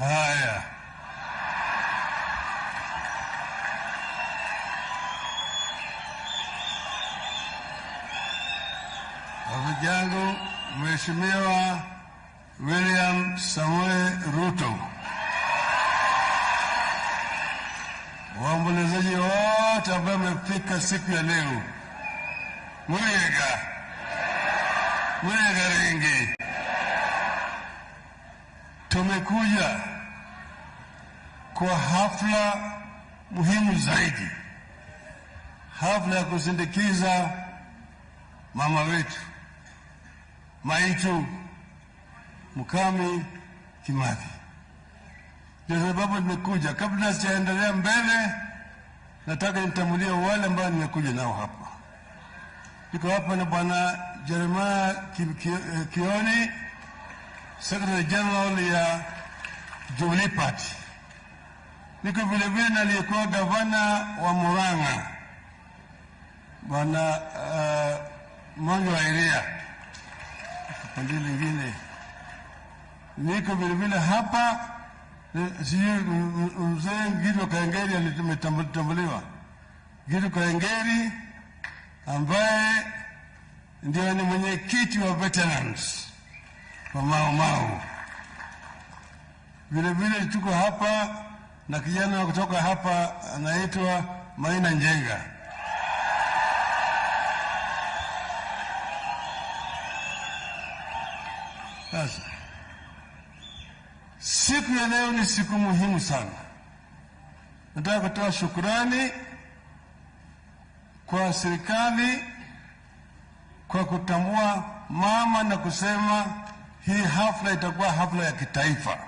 Haya, rafiki yangu Mheshimiwa William Samoei Ruto, waombolezaji wote ambao wamefika siku ya leo, Muriega Muriega Ringi, tumekuja kwa hafla muhimu zaidi, hafla ya kusindikiza mama wetu Maitu Mukami Kimathi. Ndio sababu nimekuja. Kabla sijaendelea mbele, nataka nitambulie wale ambao nimekuja nao hapa. Niko hapa na Bwana Jeremiah Kioni, Secretary General ya Jubilee Party. Niko vile vile na aliyekuwa gavana wa Murang'a Bwana Mwangi wa Iria, pande lingine. Niko vile vile hapa, sijui mzee Gitu Kahengeri alitambuliwa. Gitu Kahengeri ambaye ndio ni mwenyekiti wa veterans wa Mau Mau. Vile vile tuko hapa na kijana wa kutoka hapa anaitwa Maina Njenga. Sasa siku ya leo ni siku muhimu sana. Nataka kutoa shukrani kwa serikali kwa kutambua mama na kusema hii hafla itakuwa hafla ya kitaifa.